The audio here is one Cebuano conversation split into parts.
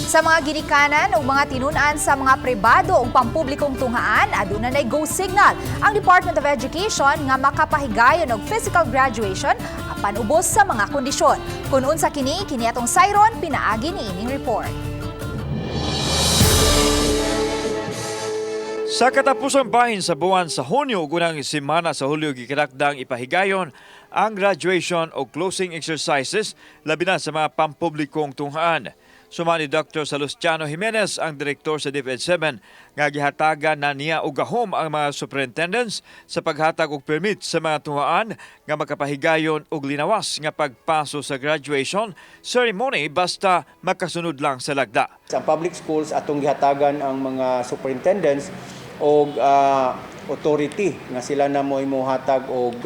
Sa mga ginikanan ug mga tinun-an sa mga pribado ug pampublikong tunghaan, aduna nay go signal ang Department of Education nga makapahigayon og physical graduation apan ubos sa mga kondisyon. Kung unsa kini, kini atong sayron pinaagi ni ining report. Sa katapusang bahin sa buwan sa Hunyo ug unang semana sa Hulyo, gikalakdang ipahigayon ang graduation o closing exercises, labi na sa mga pampublikong tunghaan. Suma ni Dr. Salustiano Jimenez, ang direktor sa DepEd 7, nga gihatagan na niya og gahom ang mga superintendents sa paghatag og permit sa mga tunghaan nga makapahigayon og linawas nga pagpaso sa graduation ceremony basta makasunod lang sa lagda. Sa public schools, atong gihatagan ang mga superintendents og authority nga sila na mo'y mohatag og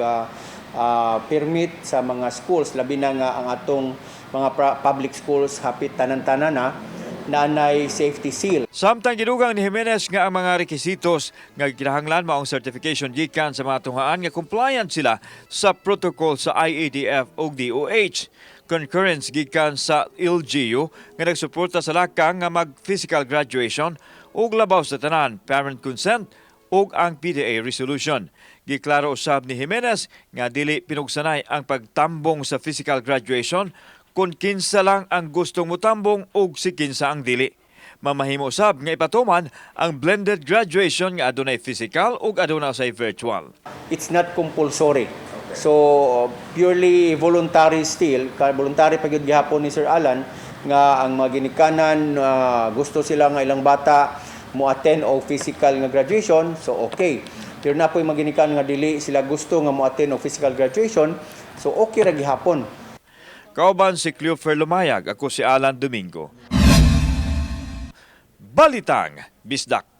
permit sa mga schools, labi na nga ang atong mga public schools hapit tanan-tanan na naanay safety seal. Samtang gidugang ni Jimenez nga ang mga rekisitos nga kinahanglan mao ang certification gikan sa mga tunghaan nga compliant sila sa protocol sa IATF ug DOH. Concurrence gikan sa LGU nga nagsuporta sa lakang nga mag-physical graduation ug labaw sa tanan, parent consent ug ang PTA resolution. Giklaro usab ni Jimenez nga dili pinugsanay ang pagtambong sa physical graduation kung kinsa lang ang gustong mutambong ug si kinsa ang dili. Mamahimo usab nga ipatuman ang blended graduation nga adunay physical ug aduna say virtual. It's not compulsory. So purely voluntary still, ka voluntary pa gyud gihapon ni Sir Alan nga ang mga ginikanan gusto sila nga ilang bata mo attend og physical nga graduation, so okay. Pero naa poy mga ginikanan nga dili sila gusto nga mo attend og physical graduation, so okay ra gihapon. Kauban si Cleofer Lumayag, ako si Alan Domingo. Balitang Bisdak.